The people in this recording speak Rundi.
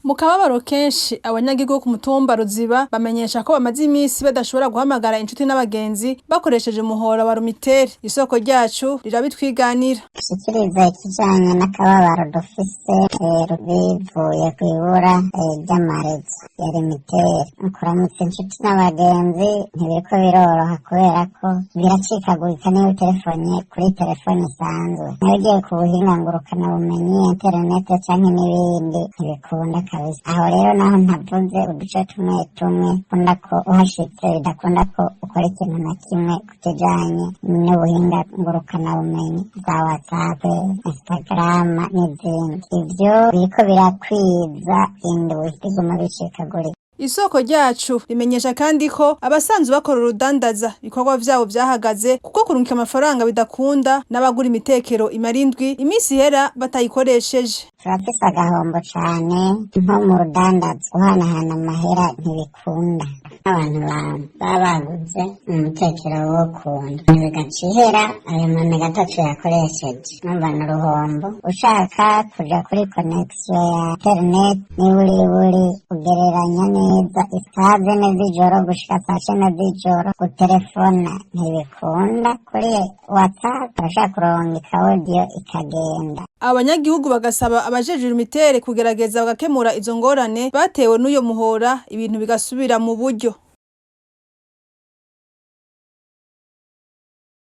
Mu kababaro kenshi, abanyagihugu bo ku mutumba Ruziba bamenyesha ko bamaze imisi badashobora guhamagara inshuti n'abagenzi bakoresheje umuhora wa Lumitel. Isoko ryacu rirabitwiganira. Dushikiriza ikijanye n'akababaro dufise bivuye kw'ibura ry'amarezo ya Lumitel. Kuramutsa inshuti n'abagenzi ntibiriko biroroha kubera ko biracikagurika niyo utelefone kuri telefone isanzwe, nayo ugiye ku buhinga ngurukanabumenyi, interinete canke n'ibindi, ntibikunda kabisa. Aho rero naho ntavuze uduce tumwe tumwe ukunda ko uhashitse bidakunda ko ukora ikintu na kimwe ku kijanye n'ubuhinga ngurukanabumenyi bwa WhatsApp, Instagram n'izindi. Ivyo biriko birakwiza indwi biguma bicikagurika. Isoko ryacu rimenyesha kandi ko abasanzwe bakora urudandaza ibikorwa vyabo vyahagaze, kuko kurungika amafaranga bidakunda, n'abagura imitekero imara indwi iminsi ihera batayikoresheje. Turafise agahombo cane nko mu rudandaza, guhanahana amahera ntibikunda. Abantu baba baguze umutekero wo kunda bigaca ihera ayo mamega ataco yakoresheje, numva ni uruhombo. Ushaka kuja kuri connexion ya internet, niburiburi ugereranya neza isaha 4 z'ijoro gushika saa 9 z'ijoro, gutelefona ntibikunda. Kuri WhatsApp urashaka kurungika audio ikagenda. Abanyagihugu bagasaba abajejwe Lumitel kugerageza bagakemura izo ngorane batewe n'uyo muhora, ibintu bigasubira mu buryo.